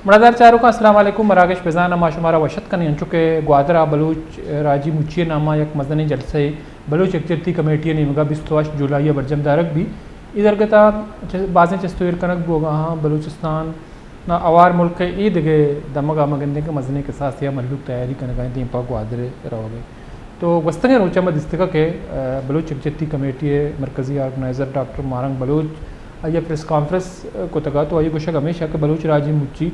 مڑادار چاروکاں، السلام علیکم۔ مراگش بزان ءَ ما شمارا وش اتک کنیں۔ انچو کہ گوادر ءَ بلوچ راجی مچی ءِ نام ءَ یک مزنیں جلسہ ءِ بلوچ یکجہتی کمیٹی ءِ نیمگ ءَ بیست ءُ ہشت جولائی ءَ برجم دارگ بی۔ اے درگت ءَ چہ بازیں چست ءُ ایر کنگ بوگ ءَ آں۔ بلوچستان نا ہوار ملک ءِ اے دگہ دمگ ءَ ما گندیں کہ مزنیں کساسے ءَ مھلوک تیاری کنگ ءَ اِنت دیم پہ گوادر ءِ روگ ءِ۔ تو گوستگیں روچ ءَ ما دیستگ کہ، آ، بلوچ یکجہتی کمیٹی ءِ مرکزی آرگنائزر ڈاکٹر ماہ رنگ بلوچ آئی ءَ پریس کانفرنس کتگ ءُ تو آئی ءِ گوشگ ہمیش اَت کہ بلوچ راجی مچی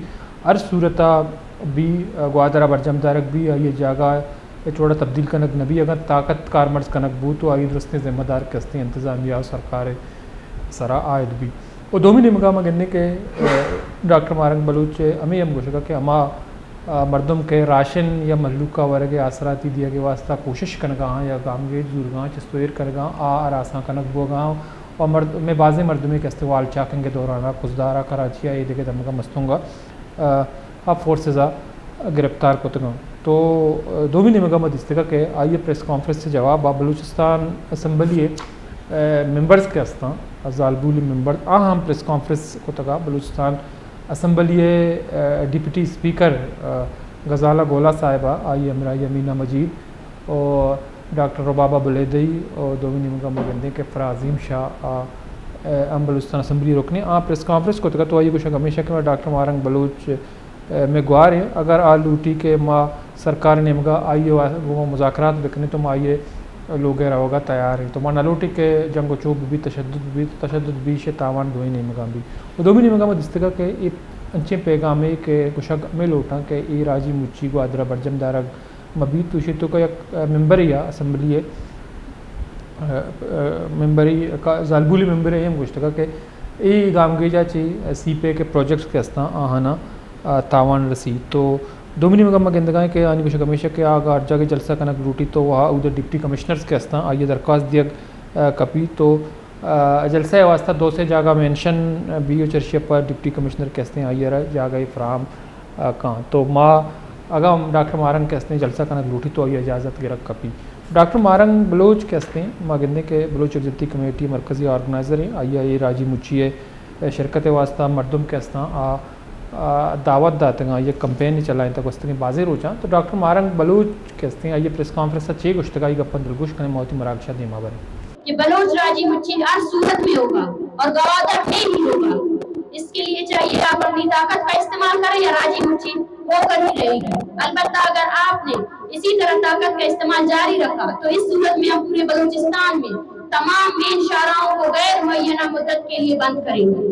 ہر صورت ءَ بی، آ، گوادر ءَ برجم دارگ بی، آئی ءِ جاگہ ءِ وڑ ءَ تبدیل کنگ نہ بی، اگاں طاقت کارمرز کنگ بوت تو آئی ءِ درستیں ذمہ دار کہ استیں انتظامیہ ءُ سرکار ءِ سرا عائد بی۔ ءُ دومی نیمگ ءَ ما گندیں کہ، آ، ڈاکٹر ماہ رنگ بلوچ ءِ ہمے ہم گوشگ ءَ کہ ہما، آ، مردم کہ راشن یا مھلوک ءَ ورگ ءِ آسراتی دیگ ءِ واستہ کوشش کنگ ءَ آں یا گامگیج زورگ ءَ آں، چست ءُ ایر کنگ ءَ آں، آ ہراساں کنگ بوگ ءَ آں ءُ مرد-، مئے بازیں مردمے کہ است والچاکنگ ءِ دوران ءَ کزدار ءَ کراچی ءَ اے دگہ دمگ ءَ مستونگ ءَ، آ، آ فورسز ءَ گرپتار کتگ اَنت۔ تو، آ، دومی نیمگ ءَ ما دیستگ کہ آئی ءِ پریس کانفرنس ءِ جواب ءَ بلوچستان اسمبلی ءِ، آ، ممبرز کہ استاں، زالبول ممبرز، آ ہم پریس کانفرنس کتگ ءَ بلوچستان اسمبلی ءِ، آ، ڈپٹی اسپیکر، آ، غزالہ گولا صاحبہ، آئی ءِ ہمراہی ءَ مینا مجید ءُ ڈاکٹر ربابہ بلیدئی ءُ دومی نیمگ ءَ ما گندیں کہ فرا عظیم شاہ آ، آ، ہم بلوچستان اسمبلی ءِ رکنے آ پریس کانفرنس کتگ ءَ تو آئی ءِ گوشگ ہمیش اَت کہ ڈاکٹر ماہ رنگ بلوچ، آ، مئے گوار اِنت، اگر آ لوٹی کہ ما سرکار ءِ نیمگ ءَ آئی ءِ وا-، گوں مذاکرات بکنیں تو ما آئی ءِ لوگ ءَ روگ ءَ تیار ایں۔ تو ما نہ لوٹیں کہ جنگ ءُ چوپ بہ بیت، تشدد بہ بیت، تشدد بہ بیت، ایشی ءِ تاوان دوئیں نیمگاں بیت۔ ءُ دومی نیمگ ءَ ما دیستگ کہ اے انچیں پیغامے کہ گوشگ ہمے لوٹاں کہ اے راجی مچی گوادر ءَ برجم دارگ مہ بیت، تو ایشی ءِ توکا یک، آ، ممبرے ءَ اسمبلی ءِ، آ، آ، ممبرے کا-، زالبولی ممبرے ءَ ہم گوشتگ کہ اے گامگیج ءَ چہ سی پیک ءِ پروجیکٹس کہ استاں آہاناں، آ، تاوان رسیت۔ تو دومی نیمگ ءَ ما گندگ ءَ ایں کہ آنی گوشگ ہمیش اَت کہ آ اگاں ہر جاگہ جلسہ کنگ لوٹیت تو آ اود ءَ ڈپٹی کمشنرز کہ استاں آئی ءَ درخواست دیگ، آ، کپیت۔ تو، آ، جلسہ ءِ واستہ دو سے جاگہ مینشن بی ءُ چرشی ءَ پد ڈپٹی کمشنر کہ استیں آئی ءَ را جاگہے فراہم، آ، کاں۔ تو ما اگاں ڈاکٹر ماہ رنگ کہ استیں جلسہ کنگ لوٹیت تو آئی ءَ اجازت گرگ کپیت۔ ڈاکٹر ماہ رنگ بلوچ کہ استیں، ما گندیں کہ بلوچ یکجہتی کمیٹی ءِ مرکزی آرگنائزر ایں، آئی ءَ اے راجی مچی ءِ شرکت ءِ واستہ مردم کہ استاں آ، آ، دعوت داتگ اَنت، آئی ءَ کمپینے چلائینتگ گوستگیں بازیں روچاں۔ تو ڈاکٹر ماہ رنگ بلوچ کہ استیں آئی ءَ پریس کانفرنس ءَ چے گوشتگ آئی ءِ گپاں دلگوش کنیں، ما وتی مراگش ءَ دیما بریں۔ کہ بلوچ راجی مچی ہر صورت میں ہوگا اور گوادر میں ہی ہوگا۔ اس کے لیے چاہیے آپ اپنی طاقت کا استعمال کریں یا راجی مچی ہو کر ہی رہے گی۔ البتہ اگر آپ نے اسی طرح طاقت کا استعمال جاری رکھا تو اس صورت میں ہم پورے بلوچستان میں تمام مین شاہراہوں کو غیر معینہ مدت کے لیے بند کریں گے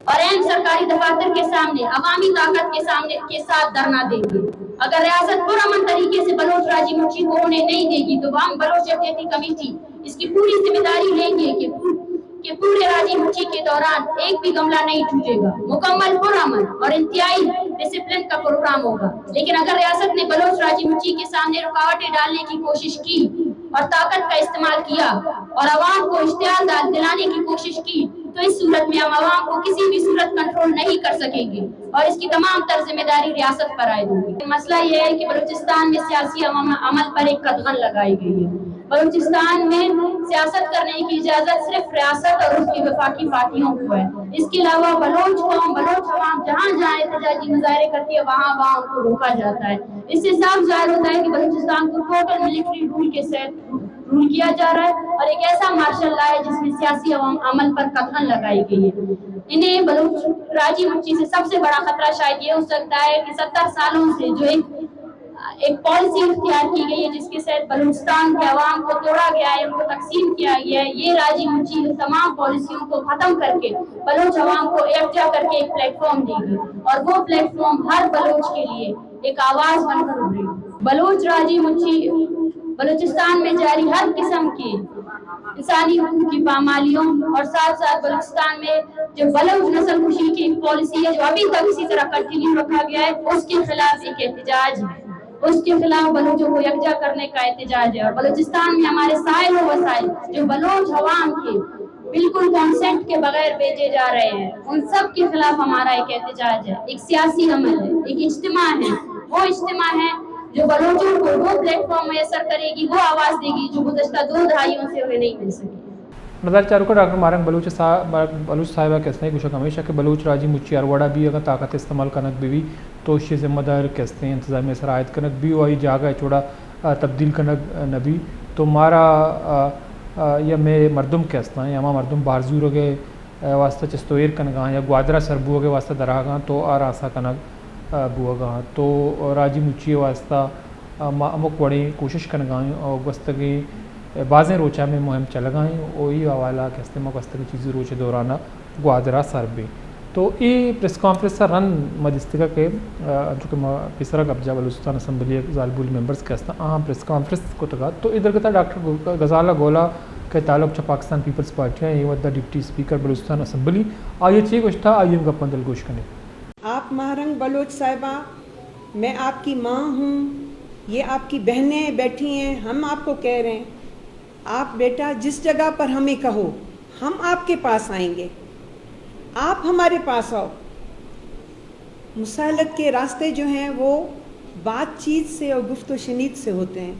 اور اہم سرکاری دفاتر کے سامنے، عوامی طاقت کے سامنے کے ساتھ دھرنا دیں گے۔ اگر ریاست پرامن طریقے سے بلوچ راجی مچی کو ہونے نہیں دے گی تو ہم بلوچ یکجہتی کمیٹی اس کی پوری ذمہ داری لیں گے کہ پور-، کہ پورے راجی مچی کے دوران ایک بھی گملہ نہیں ٹوٹے گا۔ مکمل پرامن اور انتہائی ڈسپلن کا پروگرام ہوگا، لیکن اگر ریاست نے بلوچ راجی مچی کے سامنے رکاوٹیں ڈالنے کی کوشش کی اور طاقت کا استعمال کیا اور عوام کو اشتعال دال-، دلانے کی کوشش کی تو اس صورت میں ہم عوام کو کسی بھی صورت کنٹرول نہیں کر سکیں گے اور اس کی تمام تر ذمہ داری ریاست پر عائد ہوگی۔ مسئلہ یہ ہے کہ بلوچستان میں سیاسی عوام-، عمل پر ایک قدغن لگائی گئی ہے۔ بلوچستان میں سیاست کرنے کی اجازت صرف ریاست اور اس کی وفاقی پارٹیوں کو ہے۔ اس کے علاوہ بلوچ قوم، بلوچ عوام جہاں جہاں احتجاجی مظاہرے کرتی ہے، وہاں وہاں ان کو روکا جاتا ہے۔ اس سے صاف ظاہر ہوتا ہے کہ بلوچستان کو ٹوٹل ملٹری رول کے ساتھ رول کیا جا رہا ہے اور ایک ایسا مارشل لا ہے جس میں سیاسی عوام عمل پر قدغن لگائی گئی ہے۔ انہیں بلوچ راجی مچی سے سب سے بڑا خطرہ شاید یہ ہو سکتا ہے کہ ستر سالوں سے جو ایک ایک پالیسی اختیار کی گئی ہے جس کے تحت بلوچستان کے عوام کو توڑا گیا ہے، ان کو تقسیم کیا گیا ہے۔ یہ راجی مچی ان تمام پالیسیوں کو ختم کر کے بلوچ عوام کو یکجا کر کے ایک پلیٹ فارم دے گی اور وہ پلیٹ فارم ہر بلوچ کے لیے ایک آواز بن کر ابھرے گی۔ بلوچ راجی مچی بلوچستان میں جاری ہر قسم کی انسانی حقوق کی پامالیوں اور ساتھ ساتھ بلوچستان میں جو بلوچ نسل کشی کی پالیسی ہے جو ابھی تک اسی طرح کنٹینیو رکھا گیا ہے، اس کے خلاف ایک احتجاج ہے۔ اس کے خلاف بلوچوں کو یکجا کرنے کا احتجاج ہے اور بلوچستان میں ہمارے سائل و وسائل جو بلوچ عوام کے بالکل کانسنٹ کے بغیر بیچے جا رہے ہیں، ان سب کے خلاف ہمارا ایک احتجاج ہے، ایک سیاسی عمل ہے، ایک اجتماع ہے۔ وہ اجتماع ہے جو بلوچوں کو وہ پلیٹ فارم میسر کرے گی، وہ آواز دے گی جو گزشتہ دو دہائیوں سے انہیں نہیں مل سکی۔ نظر چاروکا ڈاکٹر ماہرنگ بلوچ صاحب، بلوچ صاحب کہ استیں گوشگ ہمیشہ کہ بلوچ راجی مچی ہر وڑا بی اگاں طاقت استعمال کنگ بی بی تو اشی ذمہ دار کہ استیں انتظامیہ سرا عائد کنگ بی و آئی جاگہ چوڑا، آ، تبدیل کنگ، آ، نہ بی۔ تو مارا، آ، آ، یا مئے مردم کہ استاں یا ہما مردم بہر زورگ ءِ، آ، واسطہ چست و ایر کنگاں یا گوادرا سر بوگ ءِ واسطہ درآہگاں تو آرا آسا کنگ، آ، بوگاں۔ تو راجی مچی ءِ واسطہ، آ، ما ہمک وڑیں کوشش کنگا ایں و گوستگیں، آ، بازیں روچاں مئے مہم چلگا ایں و اے حوالہ کہ استیں ما گوستگیں چیزی روچ ءِ دوران ءَ گوادر ءَ سر بیں۔ تو اے پریس کانفرنس ءَ رند ما دیستگ کہ، آ، انچو کہ ما پیسرا گپ جا بلوچستان اسمبلی ءِ زالبول ممبرز کہ استاں آہاں پریس کانفرنس کتگ ات۔ تو اے درگت ءَ ڈاکٹر غزالہ گولا کہ تعلق چہ پاکستان پیپلز پارٹی ءَ ایں، اے وھد ءَ ڈپٹی اسپیکر بلوچستان اسمبلی، آئی ءَ چے گوشتہ آئی ءِ ہم گپاں دلگوش کنیں۔ آپ ماہرنگ بلوچ صاحبہ، میں آپ کی ماں ہوں، یہ آپ کی بہنیں بیٹھی ہیں، ہم آپ کو کہہ رہے ہیں، آپ بیٹا جس جگہ پر ہمیں کہو، ہم آپ کے پاس آئیں گے، آپ ہمارے پاس آؤ۔ مسالت کے راستے جو ہیں وہ بات چیت سے اور گفت و شنید سے ہوتے ہیں۔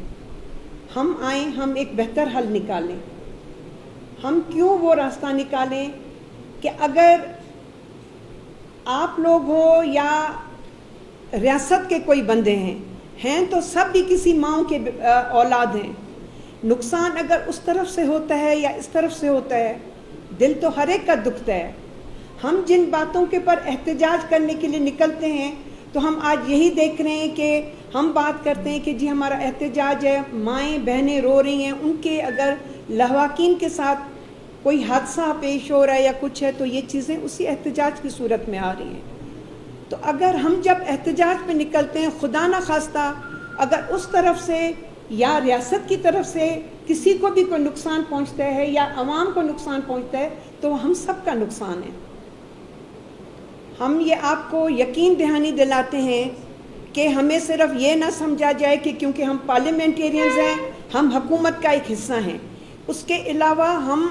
ہم آئیں، ہم ایک بہتر حل نکالیں۔ ہم کیوں وہ راستہ نکالیں کہ اگر آپ لوگ ہو یا ریاست کے کوئی بندے ہیں، ہیں تو سب بھی کسی ماؤں کے، آ، اولاد ہیں۔ نقصان اگر اس طرف سے ہوتا ہے یا اس طرف سے ہوتا ہے، دل تو ہر ایک کا دکھتا ہے۔ ہم جن باتوں کے پر احتجاج کرنے کے لیے نکلتے ہیں، تو ہم آج یہی دیکھ رہے ہیں کہ ہم بات کرتے ہیں کہ جی ہمارا احتجاج ہے، مائیں بہنیں رو رہی ہیں، ان کے اگر لواحقین کے ساتھ کوئی حادثہ پیش ہو رہا ہے یا کچھ ہے تو یہ چیزیں اسی احتجاج کی صورت میں آ رہی ہیں۔ تو اگر ہم جب احتجاج پہ نکلتے ہیں، خدا نہ خواستہ اگر اس طرف سے یا ریاست کی طرف سے کسی کو بھی کوئی نقصان پہنچتا ہے یا عوام کو نقصان پہنچتا ہے تو وہ ہم سب کا نقصان ہے۔ ہم یہ آپ کو یقین دہانی دلاتے ہیں کہ ہمیں صرف یہ نہ سمجھا جائے کہ کیونکہ ہم پارلیمنٹیرینز ہیں، ہم حکومت کا ایک حصہ ہیں۔ اس کے علاوہ ہم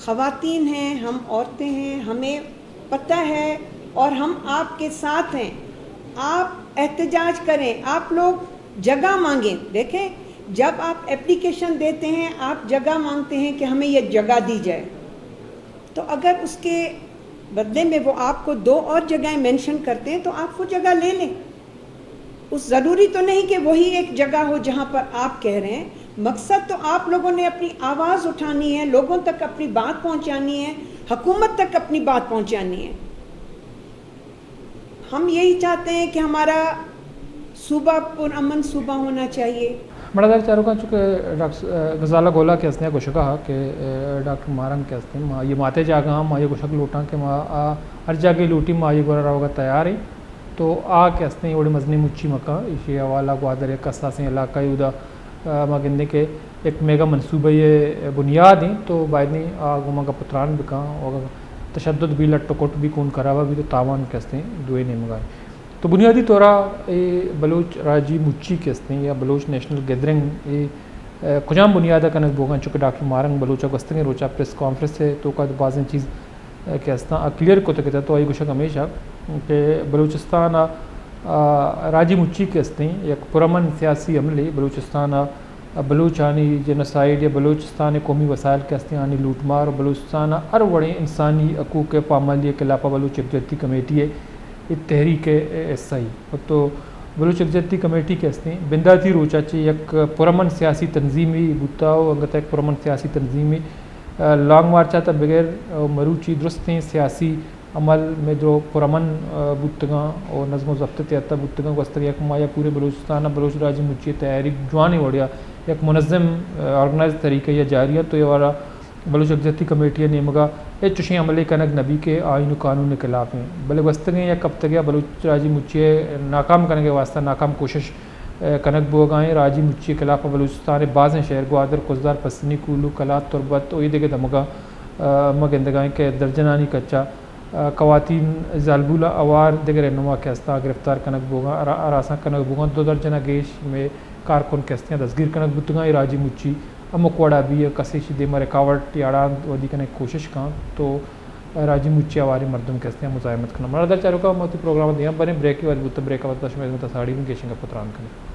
خواتین ہیں، ہم عورتیں ہیں، ہمیں پتہ ہے اور ہم آپ کے ساتھ ہیں۔ آپ احتجاج کریں، آپ لوگ جگہ مانگیں۔ دیکھیں، جب آپ اپلیکیشن دیتے ہیں، آپ جگہ مانگتے ہیں کہ ہمیں یہ جگہ دی جائے، تو اگر اس کے بدلے میں وہ آپ کو دو اور جگہیں مینشن کرتے ہیں تو آپ وہ جگہ لے لیں۔ اس ضروری تو نہیں کہ وہی ایک جگہ ہو جہاں پر آپ کہہ رہے ہیں۔ مقصد تو آپ لوگوں نے اپنی آواز اٹھانی ہے، لوگوں تک اپنی بات پہنچانی ہے، حکومت تک اپنی بات پہنچانی ہے۔ ہم یہی چاہتے ہیں کہ ہمارا صوبہ پرامن صوبہ ہونا چاہیے۔ مڑادار چاروکاں، چونکہ ڈاکٹر غزالہ گولا کہ استیں گوشگا کہ ڈاکٹر ماہرنگ کہ استیں، ما یہ ماتے جاگہ ہم ما یہ گوشگ لوٹاں کہ ما آ ہر جاگہ لوٹی ما یہ گورا روگا تیار ہیں۔ تو آ کہ استیں وڑے مزنیں مچی مکاں، ایشی حوالہ گوادر یک حساسیں علاقہ اودا، آ، ما گندیں کہ یک میگا منصوبہ یہ بنیاد ہیں، تو باید نہیں آ گوما گپ تران بکاں، اور تشدد بھی لٹ و کٹ بھی خون خرابہ بھی تو تاوان کہ استیں دوئے نیمگا ہیں۔ تو بنیادی طورا اے بلوچ راجی مچی کہ استیں یا بلوچ نیشنل گیدرنگ اے، آ، کجام بنیادا کنگ بوگاں، چونکہ ڈاکٹر ماہرنگ بلوچا گوستگیں روچا پریس کانفرنس ہے تو کا بازیں چیز کہ استاں آ کلیئر کتگ ات، تو آئی گوشگ ہمیش ات کہ بلوچستان ء، آ، راجی مچی کہ استیں یک پرامن سیاسی عملے، بلوچستان ء بلوچانی جینوسائیڈ یا بلوچستان ء قومی وسائل کہ استیں آنی لوٹ مار و بلوچستان ء ہر وڑیں انسانی حقوق ء پامالی ء خلاف ء بلوچ یکجہتی کمیٹی ء اے تحریک ء حصہ ای۔ تو بلوچ یکجہتی کمیٹی کہ استیں بنداتی روچ ء چہ یک پرامن سیاسی تنظیمے بوتا و انگت یک پرامن سیاسی تنظیمے لانگ مارچ ء تہ بگر مروچی درستیں سیاسی عمل مئے درو پرامن بوتگاں و نظم و ضبط ء تحت ء بوتگاں۔ گوستگیں یک ماہ ء پوریں بلوچستان ء بلوچ راجی مچی ء تیاری جوانیں وڑے ء یک منظم آرگنائز طریقہ ء جاری انت و اے وڑ ء بلوچ یکجہتی کمیٹی ء نیمگ ء ہچ چشیں عملے کنگ نہ بیت کہ آئین و قانون ء خلاف انت، بلے گوستگیں یک ہفتگے ء بلوچ راجی مچی ء ناکام کنگ ء واستہ ناکام کوشش کنگ بوگا ایں۔ راجی مچی ء خلاف ء بلوچستان ء بازیں شہر گوادر، کزدار، پسنی، کولو، قلات، تربت و اے دگہ دمگاں، آ، ما گندگا ایں کہ درجنانی کچا، آ، خواتین زالبولاں ہوار دگہ رہنما کہ استاں گرفتار کنگ بوگاں، ہرا-، ہراساں کنگ بوگاں۔ دو درجن ء گیش مئے کارکن کہ استیاں دزگیر کنگ بوتگاں۔ اے راجی مچی ہمک وڑا بی، کسے ایشی دیما رکاوٹ یا اڑاند ودی کنگ کوشش کاں تو راجی مچی ہواریں مردم کہ استیاں مزاحمت کناں۔ مڑادار چاروکاں، ما وتی پروگرام ء دیاں بریں بریکے، وھد بوتہ بریک ء پد شمئے خدمت ء ساڑی بیں، گیشیں گپ ء تران کنیں۔